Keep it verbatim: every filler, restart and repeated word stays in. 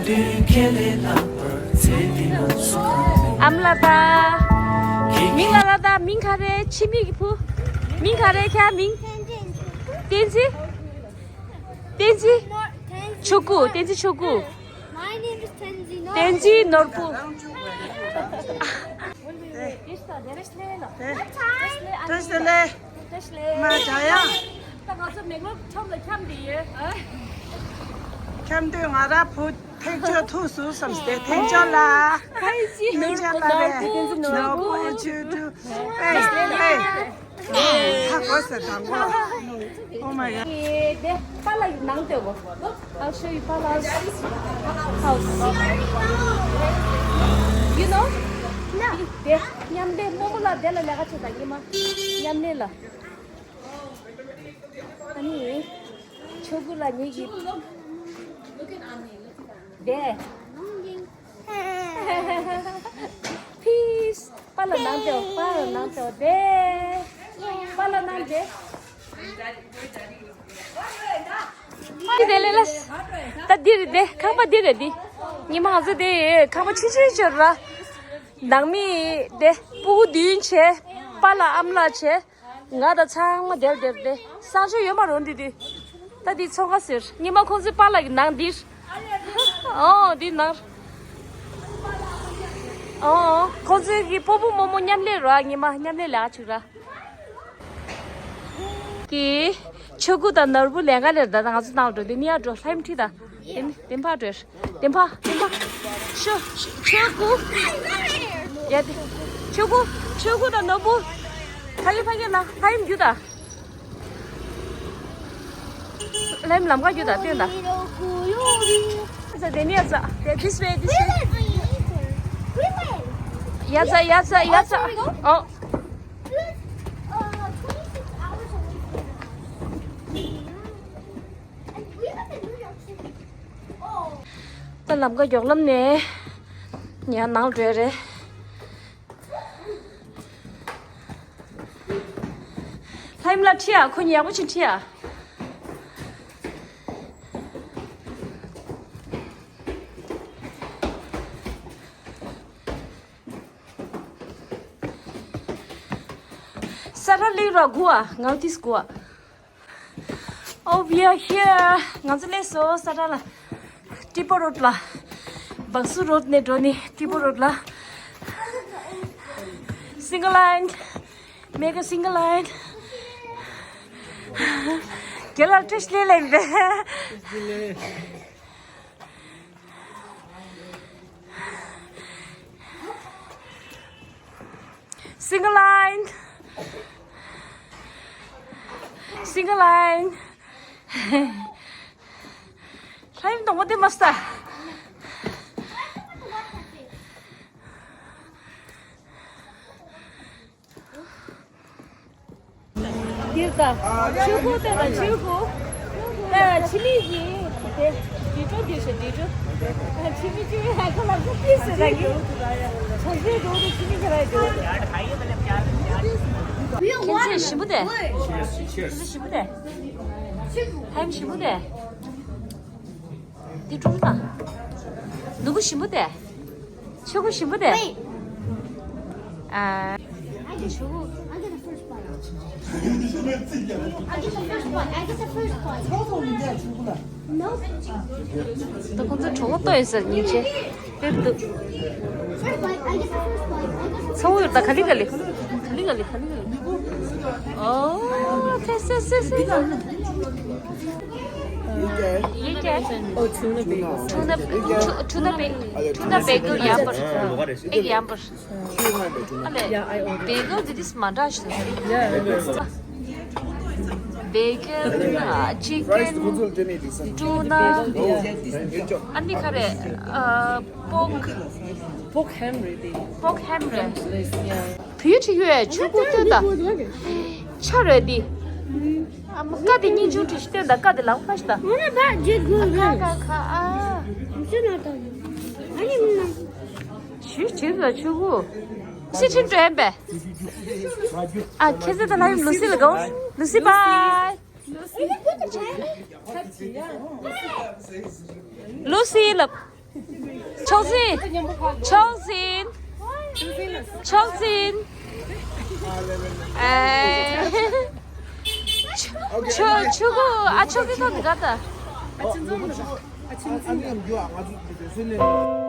ཨ་མ་ལགས་དང་། མིང་ལ་ལ་དང་། མིང་ག་རེ། ཁྱིམ་མི་གི་བུ། མིང་ག་རེ་ཁྱེད་མིང་། བསྟན་འཛིན། བསྟན་འཛིན། ཆོས་སྐུ། བསྟན་འཛིན་ཆོས་སྐུ། My name is Tenzin. བསྟན་འཛིན་ནོར་བུ། བཀྲ་ཤིས་བདེ་ལེགས། མ་བྱ་ཡ། ད་ང་ཚོ་མེག་ལོར་ཁྲོམ་ལ་འཁྱམས་བསྡད་ཡོད། འཁྱམས་དུས་ང་རང་བུ་ཐེག་མཆོག་ཐུག་སོང་བསམ་སྟེ། ཐེག་མཆོག་ལགས། ཐེག་མཆོག་ལགས་རེད། ནོར་བུ། ཨེ་ཆུ་ཀྲུ། ཨེ་ཨེ། ཧ་གོ་ས་དང་གོ། Oh my god. དེ་པཱ་ལགས་ནང་སྡོད་གོ། I'll show you Pala's house. You know? དེ་མཉམ་འབྲེལ་རྨོ་མོ་ལགས་དེ་ལ་ལས་ཀ་བྱེད་དང་། ཉི་མ་མཉམ་གནས་ལ། ཨ་ནི་ཆོས་སྐུ་ལགས་ངེད་ཀྱི་དེ། Peace. པཱ་ལགས་ནང་སྡོད། པཱ་ལགས་ནང་སྡོད་དེ། པཱ་ལགས་ནང་སྡོད། འདི་དེ་ལས་ལ། ད་འདི་རེད་དེ། ཁང་པ་འདི་རེད་དེ། ཉི་མ་ང་ཚོ་དེ་ཁང་པ་ཆུང་ཆུང་ཅིག་ར། ནང་མི་དེ་སྤུ་གུ་བདུན་བྱས། པཱ་ལགས་ཨ་མ་ལགས་བྱས། ང་དང་ཚང་མ་དེར་དེར་དེ། གསང་སྤྱོད་ཡོད་མ་རུང་འདི་དུས། ད་འདི་ཚོང་ཁང་ཟེར། ཉི་མ་ཁོང་ཚོའི་པཱ་ལགས་ཀྱི་ནང་འདིར། ཨོ་འདི་ནང་། ཨོ་ཁོང་ཚོའི་གི་སྤོ་བོ་རྨོ་མོ་མཉམ་ལས་ར། ཉི་མ་མཉམ་ལས་ལ་ཆུག་ར། གི། ཆོས་སྐུ་དང་ནོར་བུ་ལེན་ག་ལེར། ད་ང་ཚོ་ནང་འགྲོ། དེ་ནི་ཡར་འགྲོ། ལྷ་ཡུམ་ཁྲིད་ད། དེ་ནི་དེ་ཕར་འགྲོ། དེ་ཕར་དེ་ཕར། ཤོ་ཤོ་ཆོས་སྐུ། ཡ་དེ། ཆོས་སྐུ། ཆོས་སྐུ་དང་ནོར་བུ། ཕ་གི་ཕ་གི་ལ་ལྷ་ཡུམ་རྒྱུག་ད། ལྷ་ཡུམ་ལམ་ཁ་རྒྱུག་ད། སྟོན་ད། ས་དེ་ནི་ཡ་ཚ། དེ། This way, this way. ཡ་ཚ་ཡ་ཚ་ཡ་ཚ། ཨོ། ད་ལམ་ཁ་མགྱོགས་ལམ་ནས་ཡར་ནང་འགྲོ་ཡ་རེད། ལྷ་ཡུམ་ལགས་ཁྲིད་ཨ། ཁོ་གཉིས་ཡག་པོ་ཅིག་ཁྲིད་ཨ། ས་ར་ལིག་ར་གུ་ཨ། ང་ཏིས་གུ་ཨ། Oh, we are here. ང་ཚོ་སླེབས་སོང་ས་ཁྲ་ལ། ཏི་པོ་རོ་ཌི་ལ། བག་སུ་རོ་ཌི་ནས་འགྲོ་ནི་ཏི་པོ་རོ་ཌི་ལ། Single line. Make a single line. རྒན་ལགས་བཀྲ་ཤིས་བདེ་ལེགས་རེད། Single line. Single line. ལྷ་ཡུམ་གདོང་པ་བསྟན་མ་སྟ། འདིར་ད་ཆོས་སྐུ་དེ་ལ་ཆོས་སྐུ། ད་ཕྱི་མིག་གི་དེ་འདི་འགྲོ་འདི་ཞོ་འདི་འགྲོ། ད་ཕྱི་མིག་ཆོས་ཧ་གོ་ལ་ཁོ་ཏི་སེ་ད་གི། ཆ་ཚེ་འགྲོ་འདི་ཕྱི་མིག་གི་ར་འགྲོ། ཁྱེད་ཚོས་ཞིམ་པོ་དེ། ཁྱེད་ཚོས་ཞིམ་པོ་དེ། ཧམ་ཞིམ་པོ་དེ། འདི་ཀྲུང་དང་། ནུ་གུ་ཞིམ་པོ་དེ། ཆོས་གོས་ཞིམ་པོ་དེ། Wait. ཨ། I get, I get the first bite. I get the first bite. I get the first bite. Nope. ད་ཁོང་ཚོ་གྲོད་ཁོག་ལྟོགས་ཡོད་ས་ཡིན་ཆེ། དཔེར་འདུག First bite. I get the first bite. I get the first bite. ཚ་བོ་ཡོད་ད། ག་ལེ་ག་ལེ། ག་ལེ་ག་ལེ། ག་ལེ་ག་ལེ། ཨོ། ཐེ་སེ་སེ་སེ། You get? Oh, tuna bagels. Tuna, tu-, tuna ba-, tuna bagel yumper. Egg yumper. Ale, bagel འདི་དེ་མ་འདྲ་ཞིག་འདུག Bagel, uh, chicken, tuna. ཨ་ནི་ག་རེ། uh, pork. Pork ham རེད་དེ། Pork ham རེད། བུ་ཡུ་ཁྲི་ཡོད་ཆུ་ཁུག་ཐོན་ད། ཆ་རེད་དེ། ཨ་མ་ཀ་དེ་སྙིང་ཆུང་ཁྲི་ཞིག་སྟོན་ད། ཀ་དེ་ལག་པ་ཞིག་ད། ཁ་ཁ་ཁ་ཨ། ཞུ་ཞུ་ལ་ཆུ་ཁུག་སི་ཁྲིན་འགྲོ་ཡན་པས། ཨ་ཁྱེད་ཚོ་ད་ལ་ཡུམ་ལུ་སི་ལ་གོ། ལུ་སི་bye. ལུ་སི་ལབ། ཆོག་ཟིན། ཆོག་ཟིན། ཆོག་ཟིན། ཨེ། ཆོ་ཆོ་གོ་ཨ་ཆོག་གི་ཐོག་ནས་ག་ད། ཨ་ཆིན་ཙོང་། ཨ་ཆིན་ཙོང་།